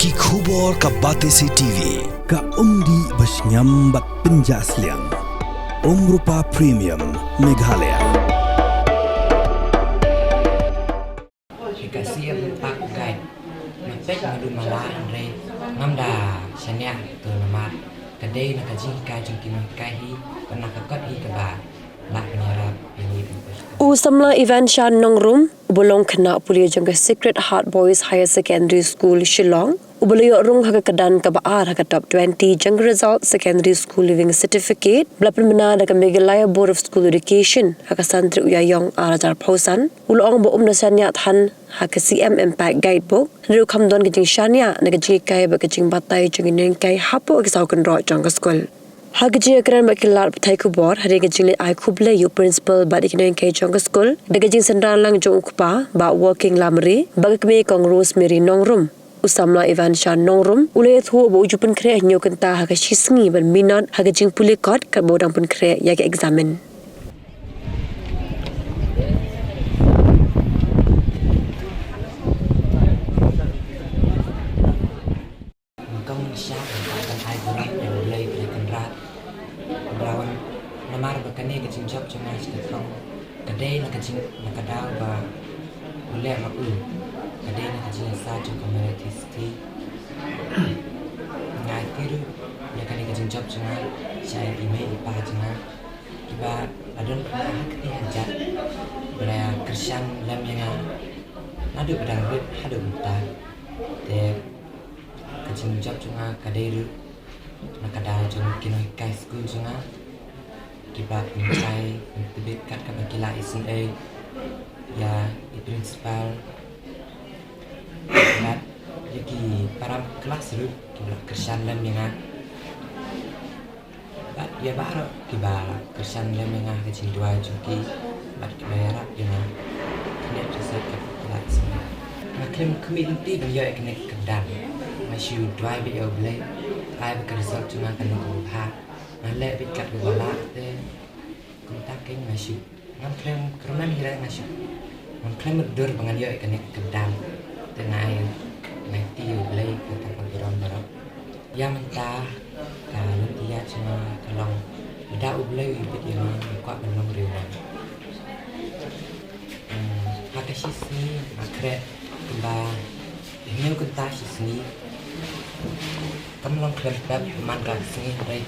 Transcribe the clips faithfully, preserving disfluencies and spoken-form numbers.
Ki khubor ka Batesi T V, ka umdih ba shngiam bad pynjah sliang. Umrupa Premium, Meghalaya. Hi ka C M Park Guide. Nga peit nga dum mala hynrei ngam da shaniah to namar ka dei na ka jinghikai jong ki nonghikai hi, kane ka kot hi kaba lah pynïarap ïa ngi. U samla Evansha Nongrum, uba long khynnah pule jong ka Sacred Heart Boys Higher Secondary School, Shillong, uba la ïoh rung ha ka kyrdan kaba ar ha ka top twenty jong ka Result Secondary School Leaving Certificate, ba la pynbna da ka Meghalaya Board of School Education ha ka san tarik u Ïaïong ar hajar arphew san, u la ong ba um da shaniah than ha ka C M Impact Guidebook, hynrei u kham don ka jingshaniah na ka jinghikai bad ka jingbatai jong ki nonghikai hapoh ki saw kynroh jong ka skul. Ha ka jingïakren bad ki lad pathai khubor, hadien ka jingleit ai khublei ïa u principal bad ïa ki nonghikai jong ka skul, da ka jingsynran lang jong u kpa, Bah Working Lamre, bad ka kmie Kong Rosemary Nongrum, u samla Evansha Nongrum u la ïathuh ba u ju pynkhreh hynñiew kynta ha ka shi sngi ban minot ha ka jingpule kot katba u dang pynkhreh ïa ka eksamin. Kong Sha, ban ai burom ïa U Blei Blei Kynrad. Burom namar ba kane ka jingjop jong nga sha ka thong ka dei na ka jing, na ka daw ba u leh ma u, ka dei na ka jingïasaid jong ka Mother Tree. Nga aiti ruh ïa kane ka jingjop jong nga sha i mei i pa jong nga, kiba la don ha kti ha kjat, ba la kyrshan lem ïa nga naduh ba dang rit haduh mynta. Te ka jingjop jong nga ka dei ruh na ka daw jong ki nonghikai skul jong nga, kiba pynshai pyntbit kat kaba ki la isynei ïa i principal bad ïa ki para klas ruh kiba la kyrshan lem ïa nga. Bad ïa baroh kiba kyrshan lem ïa nga ha ka jingduwai jong ki bad kiba ïarap ïa nga. Kane ka result ka phi la isynei. Nga khlem khmih lynti ban ïoh ïa kane ka kyrdan. Nga shu duwai beit ïa U Blei, ai ba ka result jong nga kan long kaba bha. Nga leh beit kat kaba lah te kumta kein nga shu Ngam khlem kyrmen hi re nga shu. Ngam khlem dur ba ngan ïoh ïa kane ka kyrdan. Te nga ai, nga aiti ïa U Blei kata ka burom baroh. Ïa mynta ka lynti ïaid jong nga ka long lada U Blei u ïa bit ïa nga, nga kwah ban long riewmon. Hmm, ha ka shi sngi nga khreh kumba hynñiew kynta shi sngi. Kam long khlem pep man la ka sngi hynrei,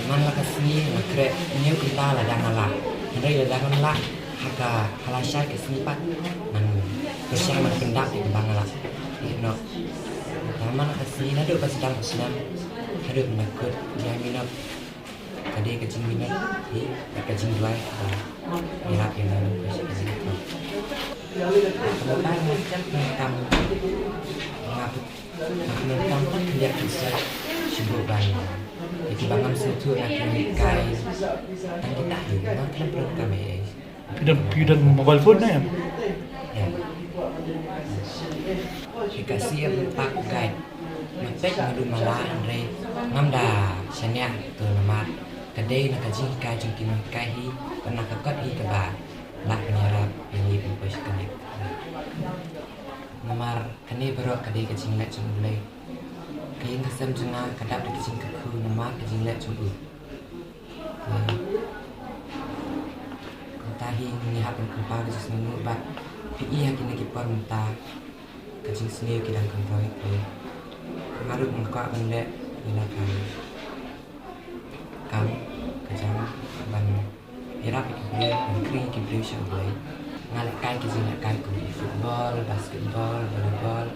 man la ka sngi nga khreh hynñiew kynta lada nga lah. Hynrei lada ngam lah ha ka, ha lashai ka sngi pat ngan pyrshang ban pyndap ïa kaba nga lah. Ïa noh. Tang man la ka sngi naduh ba sdang u snem haduh ba nga kut ïa minot. Ka dei ka jingminot hi, ka jingduwai ba ïarap ïa nga ban pyrshang ka jingduwai. Ka mobile nga jem pyndonkam, nga pyn-, nga pyndonkam pat khyndiat khyndiat shibun ban ïa kiba ngam sngewthuh na ki nonghikai. Tang kita hi, ngam khlem pyndonkam ei ei. Phi don, phi don mobile phone ne em? Em. Phi ka C M Park Guide. Nga peit nga dum mala hynrei ngam da shaniah to namar ka dei na ka jinghikai jong ki nonghikai hi, bad na ka kot hi kaba lah pynïarap ïa ngi ban poi sha kane. Namar kane baroh ka dei ka jingleh jong U Blei. Ka ïing ka sem jong nga ka dap da ka jingkyrkhu namar ka jingleh jong u. Kumta hi ngi hap ban kyrpad ka jingsngewnguh bad phi i ha kine ki por mynta ka jingsniew ki dang kynroi. Te nga ruh nga kwah ban leh ïa la ka kam ka jam ban ïarap ïa ki briew, ban khring ïa ki briew sha U Blei. Nga lehkai ki jinglehkai kum ki football, basketball, volleyball.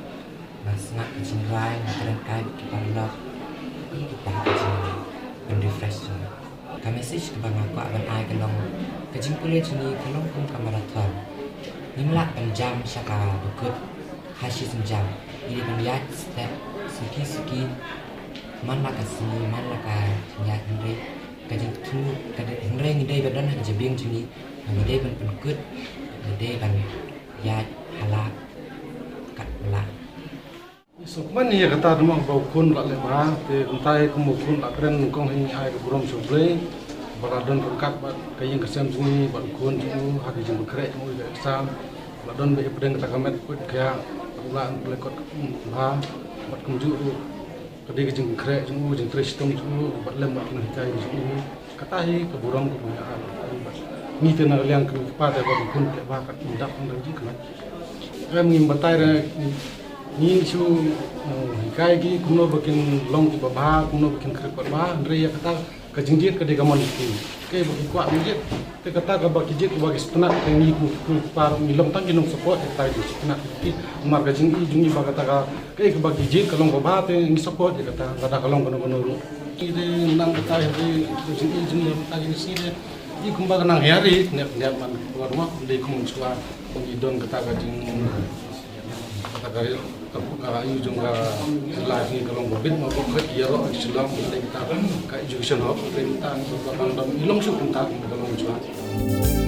Nga sngap ka jingrwai, nga kren kai bad ki paralok. Ïa kita ki jing, ban refresh jong nga. Ka message kaba nga kwah ban ai ka long, ka jingpule jong ngi ka long kum ka marathon. Ngim lah ban jam sha kaba kut ha shi sien jam. Ngi dei ban ïaid step suki suki. Man la ka sngi, man la ka jingïaid hynrei ka jingthmu, ka dei, hynrei ngi dei ban don ha ka jabieng jong ngi. Ngi dei ban pynkut, ngi dei ban ïaid ha la katba lah. Sngewkmen ïa kata, namar ba u khun la leh bha, te kumta ïa kum u khun la kren, nyngkong hi ngi ai ka burom sha U Blei ba la don ryngkat bad ka ïing ka sem jong ngi bad u khun jong u ha ka jingpynkhreh jong u ïa ka exam. La don ba ïa pdeng kata ka met khuid ka, U la, u la kot, um, bha, bad kumjuh ruh ka dei ka jingkhreh jong u, jingtrei shitom jong u, bad lem bad ki nonghikai jong u. Kata hi ka burom kaba nga ai. Ngi te na liang ki kpa te ba ki khun te ba ka dap hangta jingkhreh. Em, ngim batai re, ngi shu, uh, hikai ki kumno ba kin long kiba bha, kumno ba kin khreh kiba bha, hynrei ïa kata ka jingjied ka dei ka mon jong ki. Kaei ba ki kwah ngi jied. Te kata kaba ki jied, kaba ki sngewtynnat, te ngi kum, kum ki kpa ngi long tang ki nong support ïa kata ka jingsngewtynnat ki. Namar ka jingim jong ngi ba kata ka, kaei kaba ki jied ka long kaba bha te ngi support ïa kata, lada ka long kano kano ruh. Ngi te nang kata ïa ka jingim jong ngi kata ka jingsngew te, ngi kumba ka nang hiar hi, nep nep man, war ma, dei kum shuwa, kum i don kata ka jing Kata ka ri, ka, ka ri jong ka, la ngi ka long ba bit ma ba ka ïaroh ka Shillong, ka dei ta ka education hub, ka dei ta ka, ka, ka, i long shuh ka, ka long shuh.